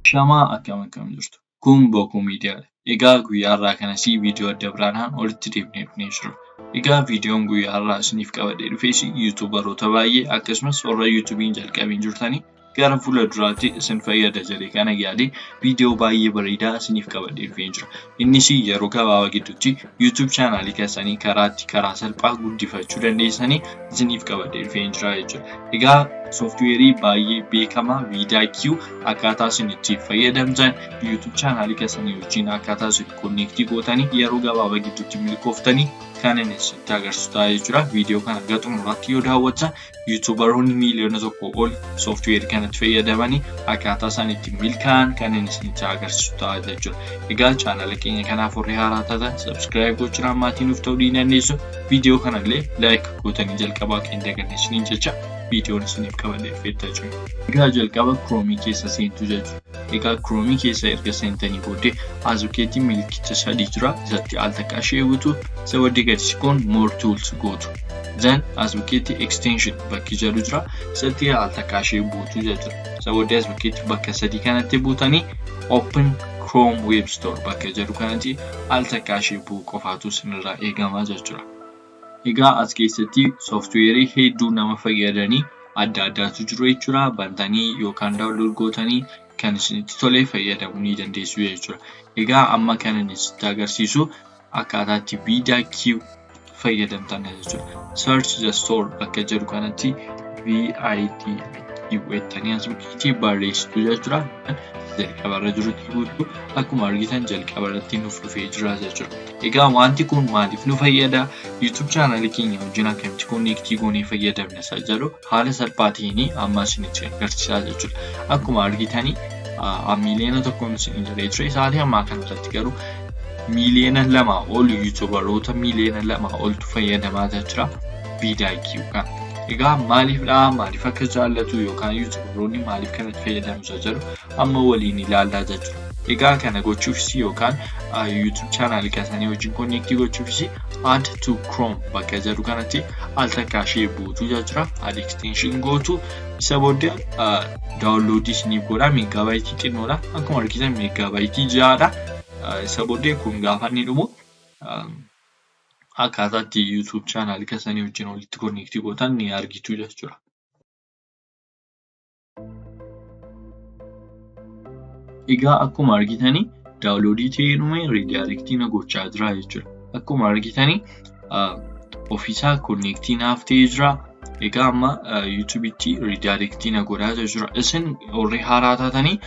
Shamaa akkam akkam jirtu? Kun Boku Miidiyaadha. Egaa guyyaa har'aa kanas viidiyoo adda biraadhaan walitti deebinee dhufnee jirra. Egaa viidiyoon guyyaa har'aa isiniif qabadhee dhufes yuutuubaroota baay'ee akkasumas warra yuutuubii hin jalqabiin jirtanii gara fuula duraatti isin fayyada jedhee kana yaadee viidiyoo baay'ee bareedaa isiniif qabadhee dhufee jira. Innis yeroo gabaabaa gidduutti YouTube chaanaalii keessanii karaa itti karaa salphaa guddifachuu dandeessanii isiniif qabadhee dhufee jira jechuudha. Egaa sooftiweerii baay'ee beekamaa VidIQ akkaataa isin itti fayyadamtan YouTube chaanaalii keessanii wajjin akkaataa isin konneektii gootanii yeroo gabaabaa gidduutti milkooftanii kan inni isinitti agarsiisu ta'a jechuudha. Viidiyoo kana hanga xumuraatti yoo daawwattan yuutuubaroonni miiliyoona 1 ol sooftiweerii kanatti fayyadamanii akkaataa isaan itti milkaa'an kan inni isinitti agarsiisu ta'a jechuudha. Egaa chaanala keenya kanaaf warri haaraa taatan subscribe gochuudhaan maatii nuuf ta'uu ni dandeessu. Viidiyoo kanallee like gootanii jalqabaa akka hin daganne isiniin jecha viidiyoon isiniif qabadhee dhufeetta jechuudha. Egaa jalqaba Chrome keessa seentu jechuudha. Egaa Chrome keessa erga seentanii booddee as bukkeetti milikicha sadii jira. Isatti al takka ishee butu. Isa booddee gadi siquun more tools gootu. Then as bukkeetti extension bakki jedhu jira. Isatti al takka ishee buutu jechuudha. Isa booddee as bukkeetti bakka sadii kanatti buutanii open Chrome Web Store bakka jedhu kanatti al takka ishee bu'uu qofaatu isinirraa eegama jechuudha. Egaa as keessatti sooftiweerii hedduu nama fayyadanii adda addaatu jiru jechuudha. Bantanii yookaan download gootanii kan isinitti tole fayyadamuu ni dandeessu jechuudha. Egaa amma kan inni isinitti agarsiisu akkaataa itti VidIQ fayyadamtan jechuudha. Search the store bakka jedhu kanatti VIDIQ jettanii as bukkeetti barreessitu jechuudha. Jalqabarra jirutti guutuu akkuma argitan jalqabarratti nuuf dhufee jira jechuudha. Egaa wanti kun maaliif nu fayyada? YouTube chaanalii keenya wajjin akkamitti konneektii goonee fayyadamna isa jedhu haala salphaa ta'een amma isinitti agarsiisaa jechuudha. Akkuma argitanii miiliyoona 1 isin jedhee ture sa'aatii ammaa kanarratti garuu miiliyoona 2 ol yuutuubaroota miiliyoona 2 oltu fayyadamaa jira VidIQ kana. Egaa maaliifdha maaliif akka jaallatu yookaan yuutuubaroonni maaliif kanatti fayyadamu isa jedhu amma waliin ilaallaa jechuudha. Egaa kana gochuufis yookaan YouTube chaanaalii keessanii wajjin konneektii gochuufis add to Chrome bakka jedhu kanatti al takkaa ishee buutu jechuudha. Add extension gootu isa booddee daawunloodii isiniif godha meeggaabaaytii xinnoodha. Akkuma argitan meeggaabaaytii 6dha. Isa booddee kun gaafa inni dhumu akkaataa itti YouTube chaanaalii keessanii wajjin walitti konneektii gootan ni argitu jechuudha. Egaa akkuma argitanii daawunloodii ta'ee dhume riidaayirektii na gochaa jira jechuudha. Akkuma argitanii ofiisaa konneektii naaf ta'ee jira. Egaa amma yuutuubitti riidaayirektii na godhaa jechuudha. Isin warri haaraa taatanii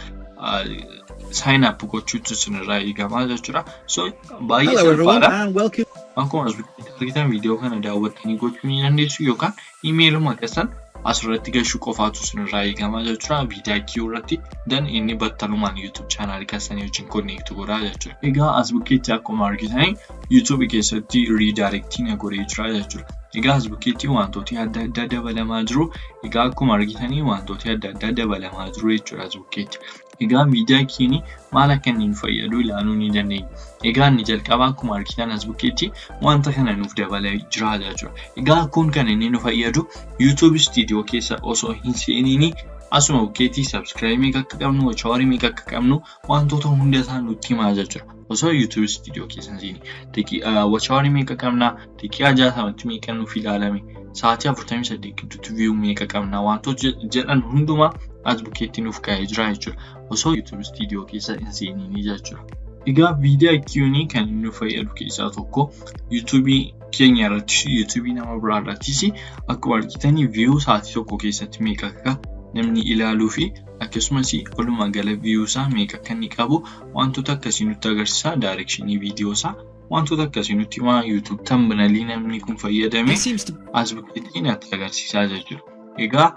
sign up gochuutu isinirraa eegamaa jechuudha. So baay'ee Hello everyone salphaadha. And welcome Akkuma as argitan viidiyoo kana daawwattanii gochuu ni dandeessu yookaan imeeluma keessan asirratti gashuu qofaatu isinirraa eegamaa jechuudha. VidIQ irratti dan inni battalumaan YouTube chaanaalii keessanii wajjin connect godhaa jechuudha. Egaa as bukkeetti akkuma argitanii YouTube keessatti redirect na godhee jira jechuudha. Egaa as bukkeetti wantooti adda addaa dabalamaa jiru. Egaa akkuma argitanii wantooti adda addaa dabalamaa jiru jechuudha as bukkeetti. Egaa VidIQ'n maal akka inni nu fayyadu ilaaluu ni dandeenya. Egaa inni jalqabaa akkuma argitan as bukkeetti wanta kana nuuf dabalee jira jechuudha. Egaa kun kan inni nu fayyadu YouTube Studio keessa osoo hin seeniin Asuma bukkeetti subscribe meeqa akka qabnu, watch hour meeqa akka qabnu, wantoota hunda isaa nutti himaa jechuudha. Osoo YouTube Studio keessa hin seeniin watch hour meeqa qabna, daqiiqaa 60tti meeqa nuuf ilaalame, sa'aatii 48 gidduutti view meeqa qabna wantoota jedhan hundumaa as bukkeetti nuuf kaa'ee jira jechuudha. Osoo YouTube Studio keessa hin seeniin jechuudha. Egaa vidIQ'n kan inni nu fayyadu keessaa tokko YouTubeii keenya irrattis, YouTubeii nama biraa irrattis akkuma argitanii view sa'aatii tokko keessatti meeqa akka namni ilaaluu fi akkasumas walumaa gala view isaa meeqa akka inni qabu wantoota akkasii nutti agarsiisa. Directionii viidiyoo isaa wantoota akkasii nutti himaa. YouTube thumbnailii namni kun fayyadame It seems to as bukkeetti natti agarsiisaa jechuudha. Egaa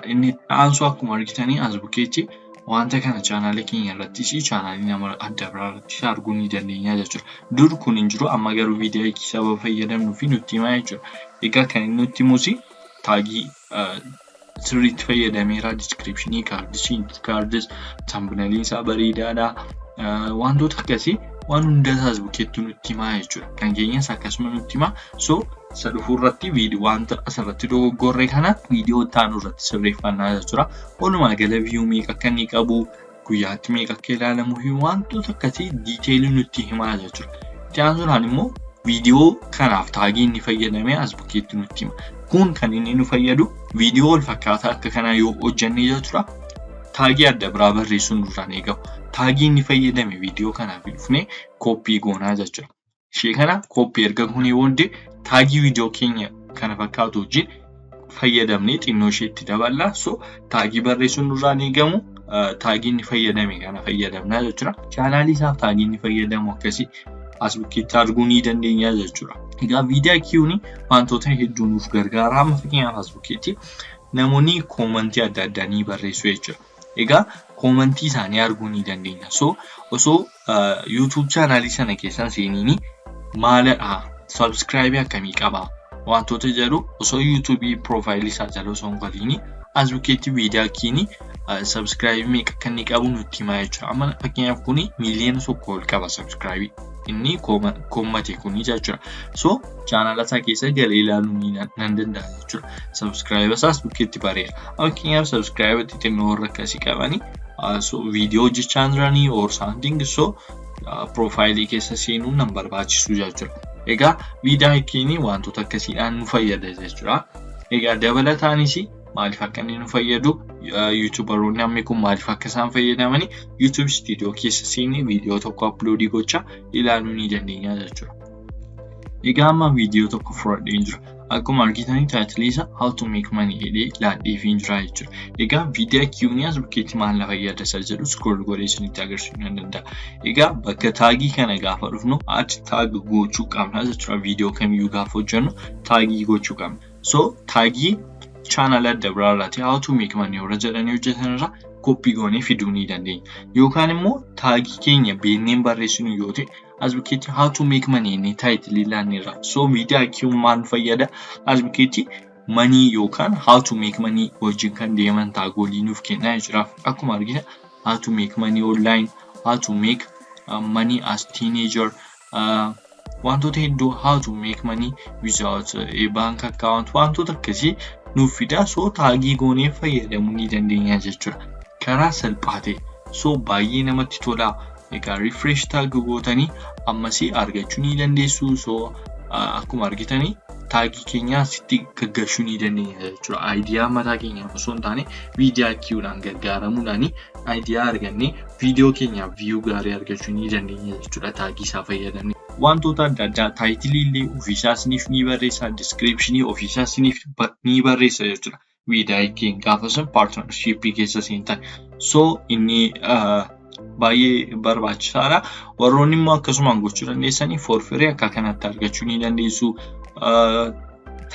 inni itti aansu akkuma argitanii as bukkeetti wanta kana channelii keenya irrattis, channelii nama adda biraa irrattis arguu ni dandeenya jechuudha. Dur kun hin jiru, amma garuu vidIQ sababa fayyadamnuu fi nutti himaa jechuudha. Egaa kan inni nutti himus tagii sirriitti fayyadameera, descriptionii, cardsii, cards, thumbnailiin isaa bareedaadha. Wantoota akkasii waan hunda isaas bukkeetti nutti himaa jechuudha. Kan keenyas akkasuma nutti himaa. So isa dhufuu irratti wanta asirratti dogoggorre kana viidiyoo itti aanu irratti sirreeffannaa jechuudha. Walumaa gala view meeqa akka inni qabu, guyyaatti meeqa akka ilaalamuu fi wantoota akkasii detailii nutti himaa jechuudha. Itti aansuudhaan immoo viidiyoo kanaaf tagii inni fayyadame as bukkeetti nutti hima. Kun kan inni nu fayyadu viidiyoo wal fakkaataa akka kanaa yoo hojjenne jechuudha. Tagii adda biraa barreessuun duraan eegamu. Tagii inni fayyadame viidiyoo kanaaf dhufnee copy goonaa jechuudha. Ishee kana copy erga goonee booddee tagii viidiyoo keenya kana fakkaatu wajjin fayyadamnee xinnoo ishee itti daballa. So tagii barreessuun nurraan eegamu, tagii inni fayyadame kana fayyadamnaa jechuudha. Channelii isaaf tagii inni fayyadamu akkasii as bukkeetti arguu ni dandeenya jechuudha. Egaa vidIQ'n wantoota hedduu nuuf gargaara. Amma fakkeenyaaf as bukkeetti namoonni commentii adda addaa ni barreessu jechuudha. Egaa commentii isaanii arguu ni dandeenya. So osoo YouTube channelii sana keessa hin seeniin maalidha? Subscribeii akkamii qaba? Wantoota jedhu osoo YouTubeii profileii isaa jala osoo hin galiin as bukkeetti vidIQ'n subscribeii meeqa akka inni qabu nutti himaa jechuudha. Amma fakkeenyaaf kuni miiliyoona 1 ol qaba subscribeii. Inni commente kuni jechuudha. So channela isaa keessa galee ilaaluu nan danda'a jechuudha. Subscribe isaas bukkeetti bareera. Fakkeenyaaf subscribe xixinnoo warra akkasii qabanii viidiyoo hojjechaa jiranii or something, so profileii keessa seenuun nan barbaachisu jechuudha. Egaa vidIQ'n wantoota akkasiidhaan nu fayyada jechuudha. Egaa dabalataanis maaliif akka inni nu fayyadu, YouTuberoonni ammi kun maaliif akka isaan fayyadamanii, YouTube Studio keessa seennee viidiyoo tokko uploadii gochaa ilaaluu ni dandeenya jechuudha. Egaa amma viidiyoo tokko fudhadheen jira. Akkuma argitan titleii isaa "How to make money" jedhee laadheefii jira jechuudha. Egaa vidIQ'n as bukkeetti maal na fayyada isa jedhu scroll godhee isinitti agarsiisuu nan danda'a. Egaa bakka tagii kana gaafa dhufnu add tag gochuu qabna jechuudha. Viidiyoo kamiyyuu gaafa hojjennu tagii gochuu qabna. So tagii channela adda biraa irraati "How to make money" warra jedhanii hojjetan irraa copy goonee fiduu ni dandeenya. Yookaan immoo tagii keenya beekneen barreessinu yoo ta'e as bukkeetti "How to make money" inni titleii laanneerra. So vidIQ'n maal fayyada? As bukkeetti money yookaan how to make money wajjin kan deeman tagolii nuuf kenna jechuudha. Akkuma argina "How to make money online", "How to make money as teenager", wantoota hedduu, "How to make money without a bank account", wantoota akkasii nuuf fida. So tagii goonee fayyadamuu ni dandeenya jechuudha. Karaa salphaa ta'e. So baay'ee namatti tola. Egaa refresh tag gootanii ammasii argachuu ni dandeessu. So akkuma argitanii tagii keenya asitti gaggalchuu ni dandeenya jechuudha. Idea mataa keenyaa osoo hin taane vidIQdhaan gargaaramuudhaan idea argannee viidiyoo keenyaaf view gaarii argachuu ni dandeenya jechuudha tagii isaa fayyadamne. Wantoota adda addaa titleii illee ofiisaa isiniif ni barreessa, descriptionii ofiisaa isiniif ni barreessa jechuudha. vidIQ'n gaafa sun partnershipii keessa seentan. So inni baay'ee barbaachisaadha. Warroonni immoo akkasumaan gochuu dandeessanii for free akka kanatti argachuu ni dandeessu.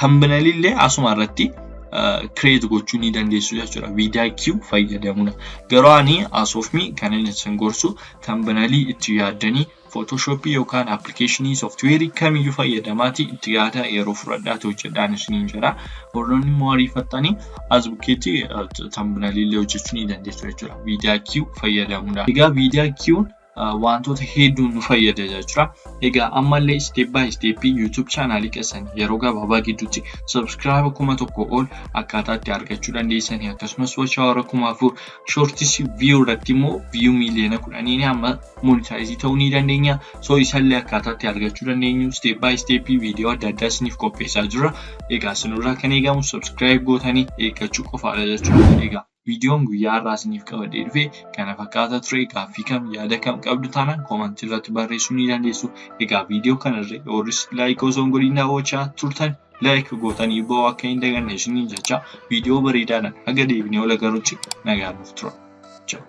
Thumbnailii illee asuma irratti create gochuu ni dandeessu jechuudha. vidIQ fayyadamuudha. Garuu ani asoofmi kan inni isin gorsu thumbnailii itti yaaddanii Photoshopii yookaan applicationii softwareii kamiyyuu fayyadamaatii itti yaadaa, yeroo fudhadhaati hojjedhaan isiniin jedha. Warroonni immoo ariifattanii as bukkeetti thumbnailii illee hojjechuu ni dandeessu jechuudha vidIQ fayyadamuudha. Egaa vidIQ'n Wantoota hedduun nu fayyada jechuudha. Egaa ammallee step by step YouTube chaanaalii keessan yeroo gabaabaa gidduutti subscribe 1000 ol akkaataa itti argachuu dandeessanii, akkasumas watch hour 4000, shorts view irratti immoo view 10,000,000 hamma monetize ta'uu ni dandeenya. So isallee akkaataa itti argachuu dandeenyu step by step viidiyoo adda addaa isiniif qopheessaa jira. Egaa isinirraa kan eegamu subscribe gootanii eeggachuu qofaadha jechuudha. Egaa viidiyoon guyyaa har'aa isiniif qabadhee dhufe kana fakkaata ture. Gaaffii kam, yaada kam qabdu taanaan koomantii irratti barreessuu ni dandeessu. Egaa viidiyoo kanarra warris like osoo hin godhin daawwachaa turtan, like gootanii ba'uu akka hin daganne isiniin jecha, viidiyoo bareedaadhaan haga deebinee ol agarrutti nagaan nuuf tura. Ciao.